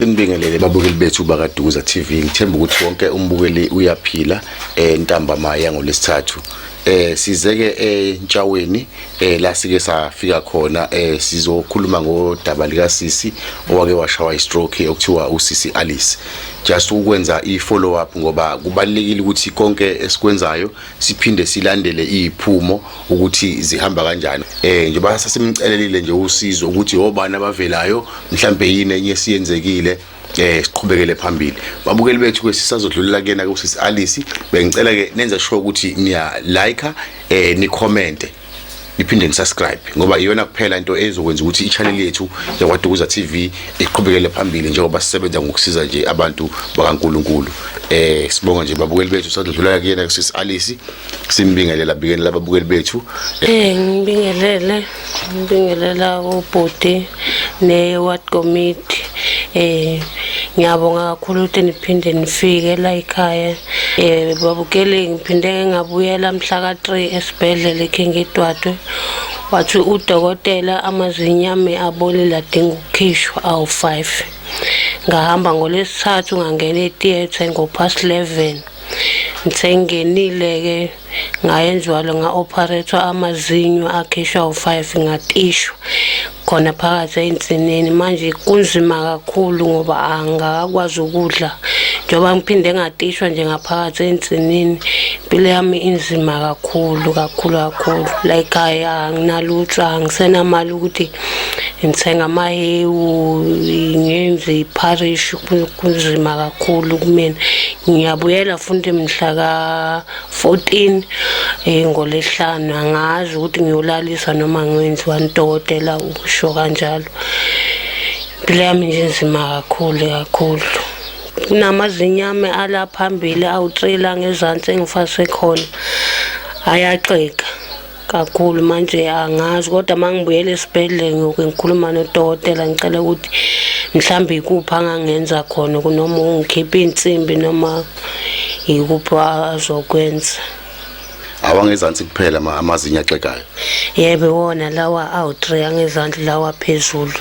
Sinibingelele babukeli bethu bakaDukuza TV. Ngithemba ukuthi wonke umbukeli uyaphila ntambama yangolesithathu. Sizeke eNtshaweni la sike safika khona, sizokhuluma ngodaba lika sisi owake washawa i-stroke okuthiwa usisi Alice. Just ukwenza i-follow up ngoba kubalulekile ukuthi konke esikwenzayo siphinde silandele iziphumo ukuthi zihamba kanjani. Njengoba sasimcelelile nje usizo ukuthi obani abavelayo, mhlambe yini enye esiyenzekile, siqhubekele phambili. Babukeli bethu ke, sisazodlulela kuyena ke usisi Alice. Bengicela ke nenze sure ukuthi niya like, ni comment, niphinde ni-subscribe ngoba iyona kuphela into ezokwenza ukuthi i-channel yethu yakwaDukuza TV iqhubekele phambili njengoba sisebenza ngokusiza nje abantu bakaNkulunkulu. Sibonga nje babukeli bethu, sadlula kuyena kusisi Alice, simbingelela bikeni lababukeli bethu. Ngibingelele, ngibingelela ubhuti ne ward committee. Ngiyabonga kakhulu ukuthi niphinde nifike la ekhaya. Babukeli, ngiphinde ngabuyela mhla ka3 esibhedlela eKing Edward. Wathi udokotela amazinyo ami abolile, adinga ukukhishwa awu5. Ngahamba ngolesithathu, ngangena e-theatre ngo-past 11. Ngisengenile ke, ngayenziwa lo, nga-operate amazinyo, akhishwa u5, ngatishwa khona phakathi ey'nsinini. Manje kunzima kakhulu ngoba angakakwazi ukudla njengoba ngiphinde ngatishwa nje ngaphakathi ey'nsinini. Impilo yami inzima kakhulu kakhulu kakhulu. La ekhaya anginalutho, angisenamali ukuthi ngithenga amahewu, ngenze ipharishi. Kunzima kakhulu kumina. Ngiyabuyela futhi mhla ka-14, ngolesihlanu. Angazi ukuthi ngiyolaliswa noma ngiyenziwani, udokotela usho kanjalo. Impilo yami nje inzima kakhulu kakhulu. Kunamazinyo ami ala phambili awu-3 la ngezansi engifase khona, ayaxega kakhulu. Manje angazi, kodwa uma ngibuyela esibhedlela ngiyoke ngikhuluma nodokotela, ngicela ukuthi mhlawumbe ikuphi angangenza khona, noma ungikhiphe iy'nsimbi noma ikuphi azokwenza. Awangezansi kuphela amazinyo axegayo? Yebo, iwona lawa awu-3 angezansi, lawa phezulu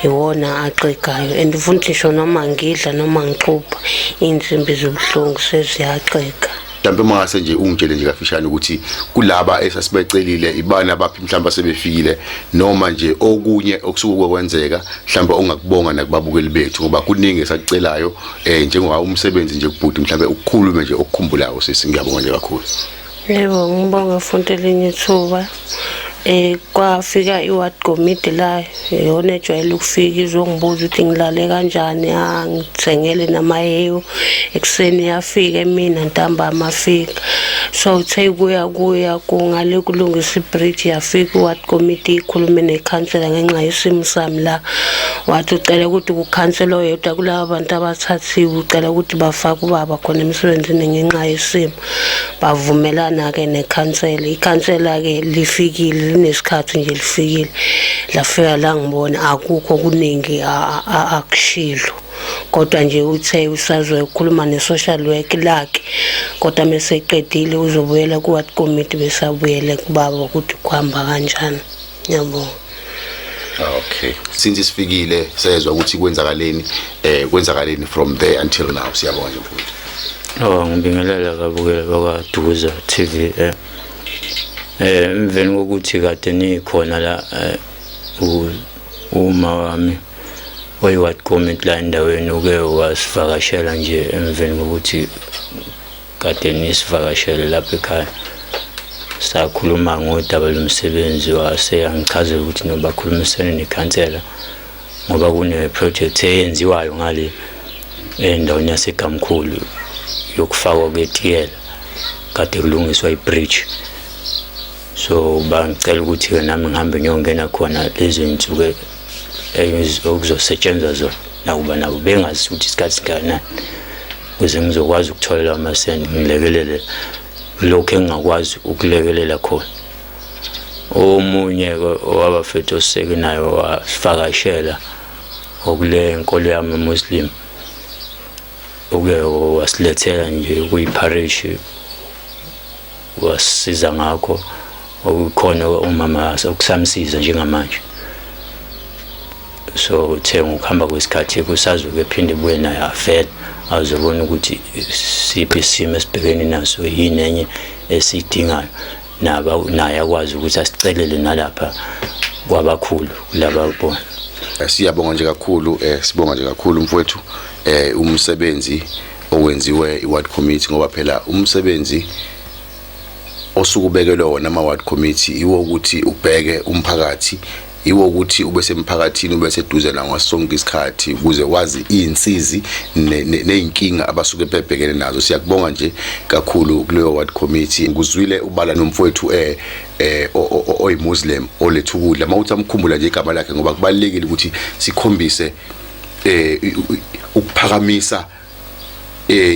iwona axegayo, and futhi ngisho noma ngidla noma ngixubha, iy'nsimbi zibuhlungu, seziyaxega. Mhlawumbe uma ngase nje ungitshele nje kafishane ukuthi kulaba esasibecelile ibani abaphi mhlawumbe asebefikile, noma nje okunye okusuke kwenzeka mhlawumbe ongakubonga nakubabukeli bethu, ngoba kuningi esakucelayo njengoba umsebenzi nje kubhuti, mhlawumbe ukukhulume nje okukhumbulayo sisi. Ngiyabonga nje kakhulu. Yebo, ngibonga futhi elinye ithuba. Kwafika i-ward committee la, iyona ejwayele ukufika izongibuza ukuthi ngilale kanjani, angithengele namahewu. Ekuseni yafika, emina ntambama afika. So uthe kuya kuya kungale kulungisa i-bridge, yafika i-ward committee, ikhulume nekhansela ngenxa yesimo sami la. Wathi ucela ukuthi kukhansela oyedwa kulaba bantu abathathiwe, ucela ukuthi bafake ubaba khona emsebenzini ngenxa yesimo. Bavumelana-ke nekhansela. Ikhansela-ke lifikile, linesikhathi nje lifikile, lafika la ngibona, akukho okuningi akushilo, kodwa nje uthe usazokhuluma ne-social work lakhe, kodwa meseqedile uzobuyela ku-ward committee, besabuyele kubaba ukuthi kuhamba kanjani. Ngiyabonga. Okay, since sifikile sezwa ukuthi kwenzakaleni, kwenzakaleni from there until now. Siyabonga nje mfowethu. Oh, ngibingelela babukeli bakwaDukuza TV. Emveni kokuthi kade nikhona la, uma wami oyi-ward committee la endaweni uke wasivakashela nje emveni kokuthi kade nisivakashele lapha ekhaya. Sakhuluma ngodaba lomsebenzi, wase yangichazela ukuthi nobakhulumisene nekhansela ngoba kune-project eyenziwayo ngale endaweni yaseGamkhulu yokufakwa kwetiyela, kade kulungiswa i-bridge. So bangicela ukuthi-ke nami ngihambe ngiyongena khona lezo iy'nsuku okuzosetshenzwa zona, nakuba nabo bengazi ukuthi isikhathi singakanani, ukuze ngizokwazi ukutholela amasenti ngilekelele lokhu engingakwazi ukulekelela khona. Omunye-ke owabafethu oseke nayo wasivakashela okule nkolo yami Muslim, uke wasilethela nje kuyipharishi, wasisiza ngakho okukhona umama okusamsiza njengamanje. So uthe ngokuhamba kwesikhathi kusazoke phinde buye naye afele azobona ukuthi siphi isimo esibhekene naso, yini enye esiyidingayo, naba naye akwazi ukuthi asicelele nalapha kwabakhulu kulaba bona. Siyabonga nje kakhulu, sibonga nje kakhulu mfowethu, umsebenzi owenziwe i-ward committee, ngoba phela umsebenzi osuke ubekelwe wona ama-ward committee iwo ukuthi ubheke umphakathi, iwo ukuthi ube semphakathini, ube seduze nawo ngaso sonke isikhathi ukuze wazi iy'nsizi ney'nkinga abasuke bebhekene nazo. Siyakubonga nje kakhulu kuleyo ward committee. Nguzwile ubala nomfowethu oyi-Muslim oletha ukudla, mawuthi amkhumbula nje igama lakhe, ngoba kubalulekile ukuthi sikhombise ukuphakamisa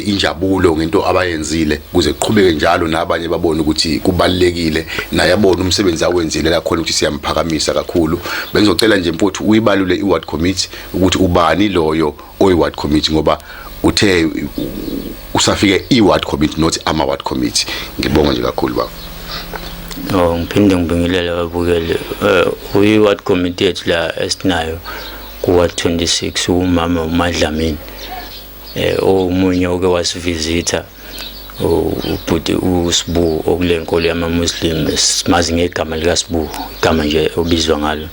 injabulo ngento abayenzile, kuze kuqhubeke njalo nabanye babone ukuthi kubalulekile, naye abone umsebenzi awenzile la khona ukuthi siyamphakamisa kakhulu. Bengizocela nje mfowethu uyibalule i-ward committee ukuthi ubani loyo oyi-ward committee, ngoba uthe usafike i-ward committee, not ama-ward committee. Ngibonga nje kakhulu, baba. Oh, ngiphinde ngibingelele ababukeli. Uyi-ward committee yethu la esinayo ku-ward 26, umama uMadlamini, omunye oke wasivisitha ubhuti uSibu okule nkolo yama-Muslim, simazi ngegama likaSibu, igama nje obizwa ngalo,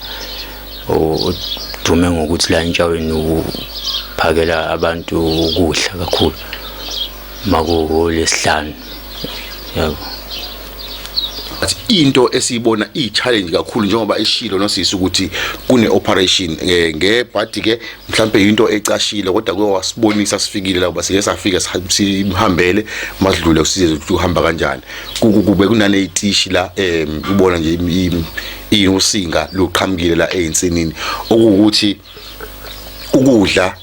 udume ngokuthi la entshaweni uphakela abantu ukudla kakhulu makuwolesihlanu, yabo. But into esiyibona i-challenge kakhulu, njengoba eshilo nosisi ukuthi kune operation ngebhadi ke, mhlambe into ecashile, kodwa kuye wasibonisa sifikile la, kuba sike safika simhambele madlule usize ukuthi uhamba kanjani. Kube kunaneyitishi la, ubona nje usinga luqhamukile la eyinsinini, okuwukuthi ukudla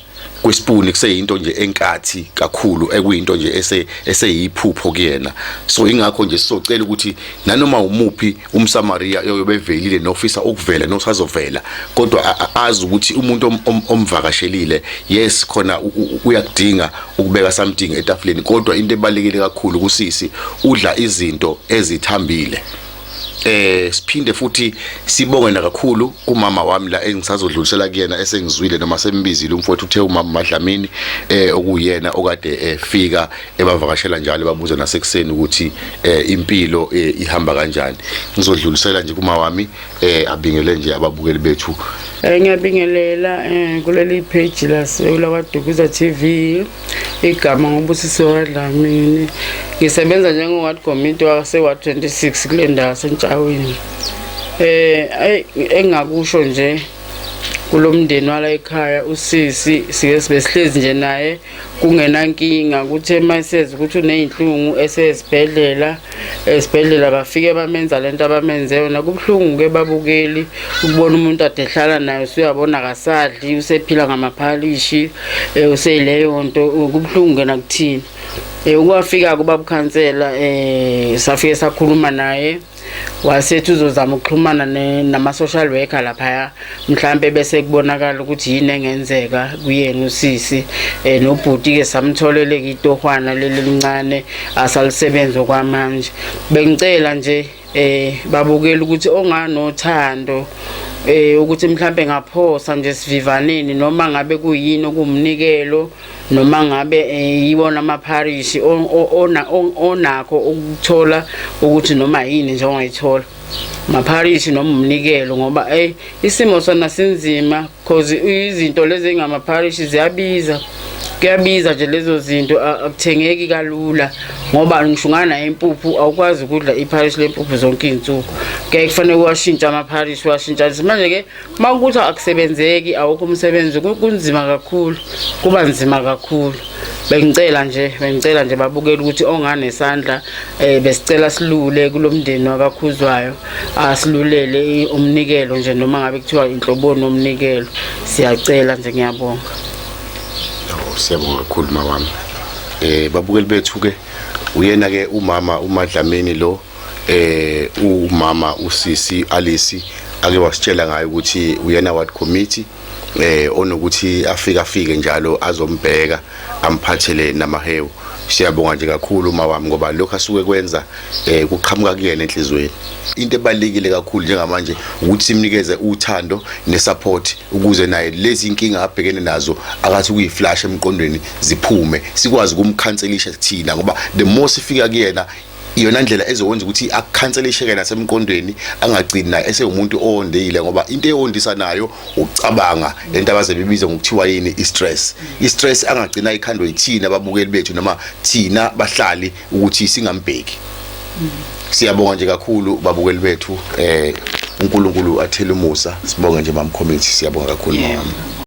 kwesipuni kuseyinto nje enkathi kakhulu, ekuyinto nje eseyiphupho kuyena. So ingakho nje sizocela ukuthi nanoma umuphi umSamaria oyobe evelile nofisa ukuvela nosazovela, kodwa azi ukuthi umuntu omvakashelile, yes, khona uyakudinga ukubeka something etafuleni, kodwa into ebalekile kakhulu kusisi udla izinto ezithambile. Siphinde futhi sibonge kakhulu kumama wami la engisazodlulisela kuyena esengizwile noma sembizile umfowethu, uthe umama Madlamini, okuyena okade efika ebavakashela njalo, babuza nasekuseni ukuthi impilo ihamba kanjani. Ngizodlulisela nje kuma wami, abingele nje ababukeli bethu. Ngiyabingelela kuleli page lase lakwaDukuza TV. Igama nguBusisiwe kaDlamini. Ngisebenza njengo ward committee wase ward 26 kule ndawo yaseNtshaweni. Ay, engakusho nje kulomndeni wala ekhaya, usisi sike sibe sihlezi nje naye kungenankinga, kuthe mayiseza ukuthi uneyinhlungu esezibhedlela, esibhedlela bafike bamenza lento abamenze yona. Kubuhlungu ke babukeli ukubona umuntu ade ehlala naye, usuyabona akasadli, usephila ngamaphalishi, useyileyo nto. Kubuhlungu ke nakuthina. Ukwafika kuba ukhansela, safike sakhuluma naye, wasethi uzozama ukuxhumana nama-social worker laphaya, mhlampe bese kubonakala ukuthi yini engenzeka kuyena usisi. Nobhuti-ke samtholele-ke itohwana leli elincane asalisebenza okwamanje. Bengicela nje babukela ukuthi onganothando ukuthi mhlambe ngaphosa nje sivivaneni, noma ngabe kuyini okumnikelo, noma ngabe yiwona amapharishi onakho ukuthola ukuthi noma yini nje ongayithola, mapharishi noma umnikelo, ngoba isimo sona sinzima, cause izinto lezi engamapharishi ziyabiza, kuyabiza nje lezo zinto, akuthengeki kalula, ngoba ngisho unganayo impuphu awukwazi ukudla ipharishi lempuphu zonke iy'nsuku, kuyaye kufanele uwashintshe amapharishi, uwashintshanise. Manje-ke uma kuthi akusebenzeki, awukho umsebenzi, kunzima kakhulu, kuba nzima kakhulu. Bengicela nje babukele ukuthi onganesandla, besicela silule kulo mndeni wakaKhuzwayo, asilulele umnikelo nje, noma ngabe kuthiwa inhloboni womnikelo, siyacela nje, ngiyabonga. Oh, siyabonga kakhulu mawami. Babukeli bethu ke, uyena ke umama uMadlamini lo, umama usisi Alice ake wasitshela ngayo ukuthi uyena ward committee. Onokuthi afike afike njalo azombheka, amphathele namahewu. Siyabonga nje kakhulu uma wami, ngoba lokho asuke kwenza kuqhamuka kuyena enhlizweni. Into ebalekile kakhulu njengamanje ukuthi simnikeze uthando nesupport, ukuze naye lezi inkinga abhekene nazo akathi ukuyiflash emqondweni ziphume, sikwazi ukumkhanselisha thina, ngoba the more sifika kuyena, iyona ndlela ezokwenza ukuthi akukhanselisheke nasemqondweni, angagcini naye esewumuntu owondile, ngoba into eyondisa nayo ukucabanga lento abaze bebiza ngokuthiwa yini, i-stress. I-stress angagcina ikhandwe yithina ababukeli bethu noma thina bahlali ukuthi singambheki. Siyabonga nje kakhulu babukeli bethu, uNkulunkulu athele umusa. Sibonge nje, mam committee, siyabonga kakhulu mama.